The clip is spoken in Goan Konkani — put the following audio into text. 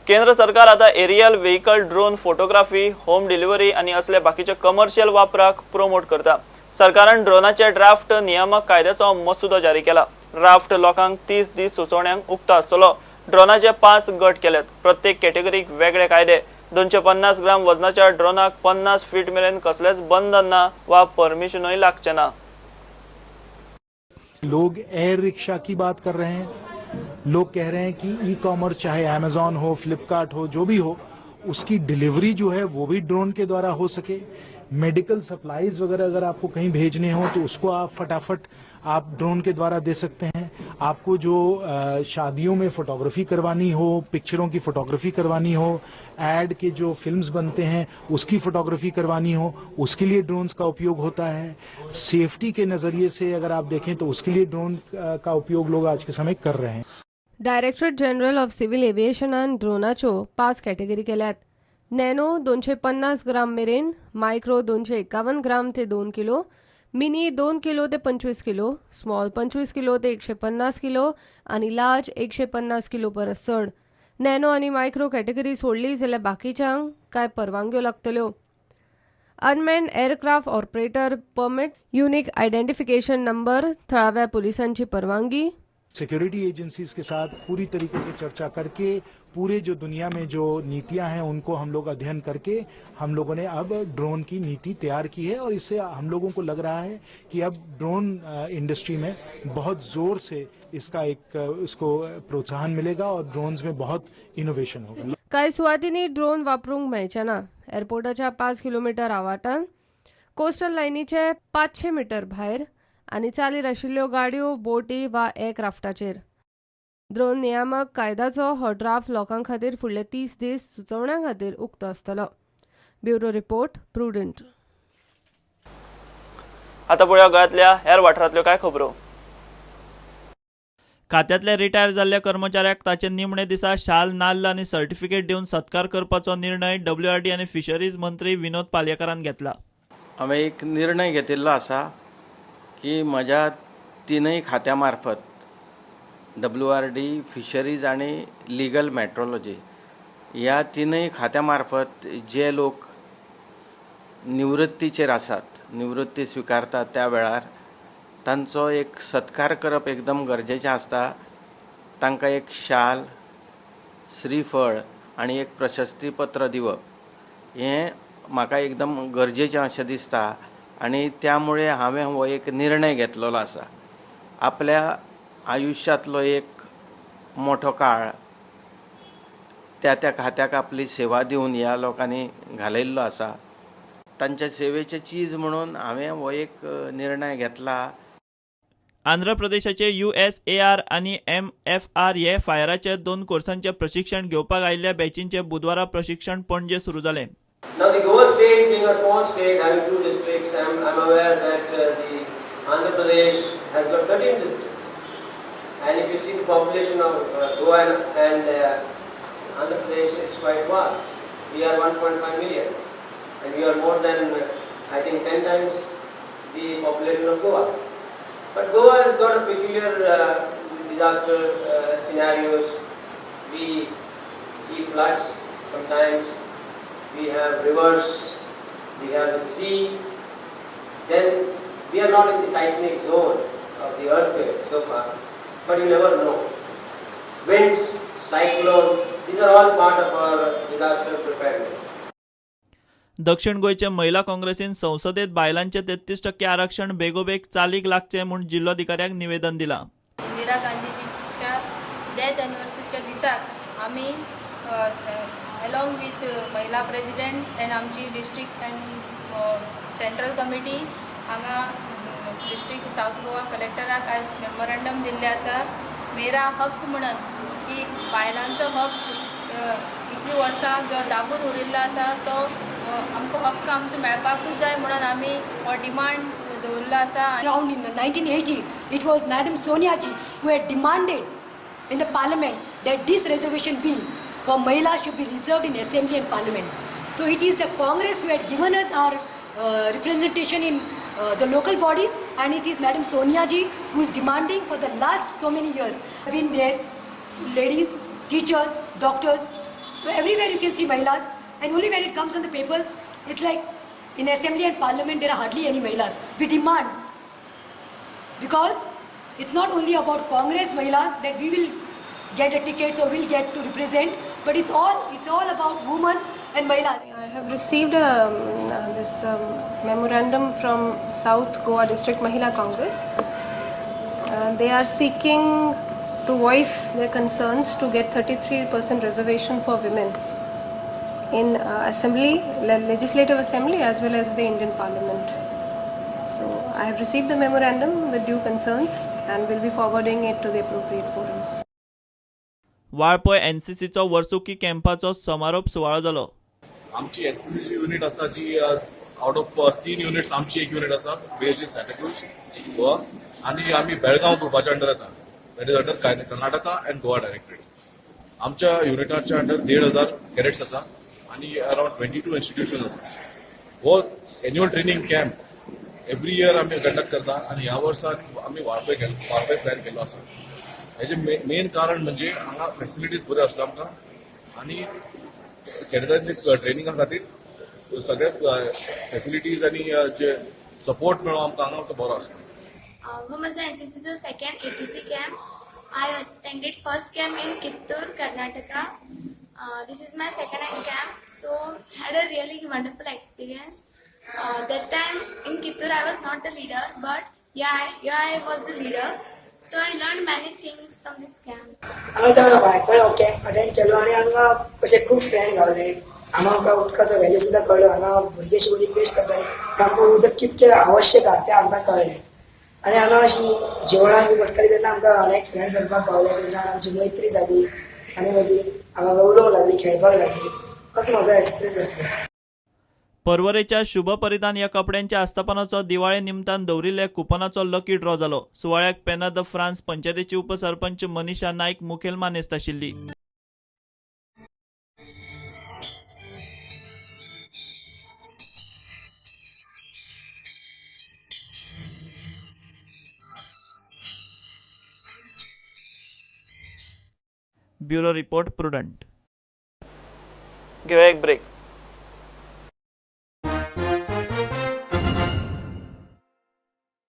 केंद्र सरकार आता aerial vehicle drone photography, home delivery आनी असले बाकीचे कमर्शियल वापराक प्रोमोट करता. सरकारान ड्रोनाचे ड्राफ्ट नियामक कायद्याचो मसुदो जारी केला. ड्राफ्ट लोकांक 30 दीस सुचोवण्यांक उक्तो आसतलो. ड्रोनाचे पांच गट केल्यात. प्रत्येक कॅटेगरीक वेगळे कायदे. 250 ग्राम वजनाच्या ड्रोनाक 50 फीट मेरेन कसलेच बंधन ना वा परमिशनूय लागचे ना. लोग एयर रिक्शा की बात कर रहे हैं. लोग कह रहे हैं कि ई कॉमर्स, चाहे अमेजॉन हो, फ्लिपकार्ट हो, जो भी हो, उसकी डिलीवरी जो है वो भी ड्रोन के द्वारा हो सके. मेडिकल सप्लाईज वगैरह अगर आपको कहीं भेजने हो तो उसको आप फटाफट आप ड्रोन के द्वारा दे सकते हैं. आपको जो शादियों में फोटोग्राफी करवानी हो, पिक्चरों की फोटोग्राफी करवानी हो, एड के जो फिल्म्स बनते हैं उसकी फोटोग्राफी करवानी हो, उसके लिए ड्रोन्स का उपयोग होता है. सेफ्टी के नज़रिए से अगर आप देखें तो उसके लिए ड्रोन का उपयोग लोग आज के समय कर रहे हैं. डायरेक्टरेट जनरल ऑफ सिव्हिल एव्हिएशनान ड्रोनाच्यो पांच कॅटेगरी केल्यात. नॅनो 250 ग्राम मेरेन, मायक्रो 251 ग्राम ते 2 किलो, मिनी 2 किलो ते 25 किलो, स्मॉल 25 किलो ते 150 किलो आनी लार्ज 150 किलो परस चड. नॅनो आनी मायक्रो कॅटेगरी सोडली जाल्यार बाकीच्यांक कांय परवानग्यो लागतल्यो. Unmanned aircraft operator permit, unique identification number, थळाव्या पुलिसांची परवानगी. सिक्योरिटी एजेंसीज के साथ पूरी तरीके से चर्चा करके, पूरे जो दुनिया में जो नीतियां हैं उनको हम लोग अध्ययन करके हम लोगों ने अब ड्रोन की नीति तैयार की है और इससे हम लोगों को लग रहा है कि अब ड्रोन इंडस्ट्री में बहुत जोर से इसका एक इसको प्रोत्साहन मिलेगा और ड्रोन्स में बहुत इनोवेशन होगा. कांय सुवातींनी ड्रोन वापरूंक मेळचे ना. एअरपोर्टाच्या 5 किलोमिटर आवाटान, कोस्टल लायनीचे 500 मिटर भायर आनी चालीर आशिल्ल्यो गाडयो, बोटी वा एअरक्राफ्टाचेर. ड्रोन नियामक कायद्याचो हो ड्राफ्ट लोकां खातीर फुडले 30 दीस सुचोवण्यां खातीर उक्तो आसतलो. Bureau report, prudent. आता पळोवया गोंयांतल्या हेर वाठारांतल्यो कांय खबरो. खात्यांतल्या रिटायर जाल्ल्या कर्मचाऱ्याक ताचे निमणे दिसा शाल, नाल्ल आनी सर्टिफिकेट दिवन सत्कार करपाचो निर्णय डब्ल्यूआरडी आनी फिशरीज मंत्री विनोद पालयेकारान घेतला. हांवें एक निर्णय घेतिल्लो आसा की म्हज्या तिनूय खात्या मार्फत, डब्ल्यू आर डी, फिशरीज आनी लिगल मेट्रोलॉजी ह्या तिनूय खात्या मार्फत जे लोक निवृत्तीचेर आसात, निवृत्ती स्विकारतात, त्या वेळार तांचो एक सत्कार करप एकदम गरजेचें आसता. तांकां एक शाल, श्रीफळ आनी एक प्रशस्तीपत्र दिवप हें म्हाका एकदम गरजेचें अशें दिसता आनी त्यामुळे हांवें हो एक निर्णय घेतलेलो आसा. आपल्या आयुश्यांतलो एक मोठो काळ त्या त्या खात्याक आपली सेवा दिवन ह्या लोकांनी घालयल्लो आसा. तांच्या सेवेचें चीज म्हणून हांवें हो एक निर्णय घेतला. आंध्र प्रदेशाचे यूएसएआर आनी एमएफआर हे फायराचे दोन कोर्सांचे प्रशिक्षण घेवपाक आयिल्ल्या बॅचींचे बुधवारा प्रशिक्षण पणजे सुरू जालें. Now, the Goa state being a small state having two districts, I'm aware that the Andhra Pradesh has got 13 districts. And if you see the population of Goa and Andhra Pradesh, it's quite vast. We are 1.5 million and we are more than, I think, 10 times the population of Goa. But Goa has got a peculiar disaster scenarios. We see floods sometimes, we have rivers, we have the sea. Then we are not in the seismic zone of the earthquake so far, but you never know. Winds, cyclone, these are all part of our disaster preparedness. दक्षिण गोंयचे महिला काँग्रेसीन संसदेत बायलांचे 33% आरक्षण बेगोबेग चालीक लागचें म्हूण जिल्लोधिकाऱ्याक निवेदन दिलां. इंदिरा गांधीजीच्या डेथ एनिवर्सरीच्या दिसाक आमी अलॉंग विथ महिला प्रेजिडेंट एंड आमची डिस्ट्रिक्ट अँड सेंट्रल कमिटी हांगा डिस्ट्रिक्ट सावथ गोवा कलेक्टराक आयज मेमोरंडम दिल्लें आसा, मेरा हक्क म्हणून की बायलांचो हक्क इतलीं वर्सां जो दाबून उरिल्लो आसा तो आमकां हक्क आमचो मेळपाकूच जाय म्हणून आमी हो डिमांड दवरिल्लो आसा. Around in 1980, it was Madam Sonia ji who had demanded in the parliament that this reservation bill for Mahila should be reserved in assembly and parliament. So it is the Congress who had given us our representation in the local bodies, and it is Madam Sonia ji who is demanding for the last so many years. Been there, ladies, teachers, doctors, Everywhere you can see Mahilas, and only when it comes on the papers, it's like in assembly and parliament there are hardly any Mahilas. We demand, because it's not only about Congress Mahilas that we will get a ticket or we'll get to represent, but it's all about women and Mahilas. I have received this memorandum from South Goa District Mahila Congress. They are seeking to voice their concerns to get 33% reservation for women in assembly, legislative assembly, as well as the Indian Parliament. So I have received the memorandum with due concerns and will be forwarding it to the appropriate forums. Valpoi एनसीसीचो वर्सुकी कॅम्पाचो समारोप सुवाळो जालो. आमची एनसीसी युनिट आसा जी आउट ऑफ 3 युनिट्स आमची एक युनिट आसा बेस्ड इन सांताक्रूज गोवा आनी आमी बेळगांव ग्रुपाच्या अंडर येता, that is under Karnataka and Goa directorate. आमच्या युनिटाच्या अंडर 1500 कॅडेट्स आसा आनी अरावंड 22 इन्स्टिट्यूशन आसा. हो annual training camp every year आमी कंडक्ट करता आनी ह्या वर्सा आमी वाळपय वाळपय प्लॅन केल्लो आसा. हेजें मेन कारण म्हणजे हांगा फेसिलिटीज बऱ्यो आसल्यो आमकां आनी कॅडेटांचे ट्रेनिंगा खातीर सगळे फेसिलिटीज आनी जे सपोर्ट मेळ्ळो आमकां हांगा तो बरो आसा. हो म्हजो एनसीसीचो second ATC camp. I attended first camp in Kittur, Karnataka. This is my second camp, so had a really wonderful experience. That time in Kittur I was not the leader, but yeah, I was the leader. So I learned many things from this camp. हांवें तांकां वाळपय हो कॅम्प अटेंड केलो आनी हांगा अशे खूब फ्रेंड गावले. आमकां उदकाचो व्हॅल्यू सुद्दां कळ्ळो. हांगा भुरगे शिकून वेस्ट करताले, पण आमकां उदक कितकें आवश्यक आहा तें आमकां कळ्ळें. आनी हांगा अशी जेवणाक बी बसताली तेन्ना आमकां अनेक फ्रेंड करपाक गावले, तेंच्या वांगडा आमची मैत्री जाली आनी मागीर हांगा उलोवंक लागली, खेळपाक लागली. असो म्हजो एक्सपिरियन्स आसलो. पर्वरेच्या शुभ परिधान ह्या कपड्यांच्या आस्थापनाचो दिवाळे निमतान दवरिल्ल्या कुपनाचो लकी ड्रॉ जालो. सुवाळ्याक पेना the France पंचायतीची उपसरपंच मनीषा नायक मुखेल मानेस्त आशिल्ली. Bureau report, Prudent. घेवया एक ब्रेक.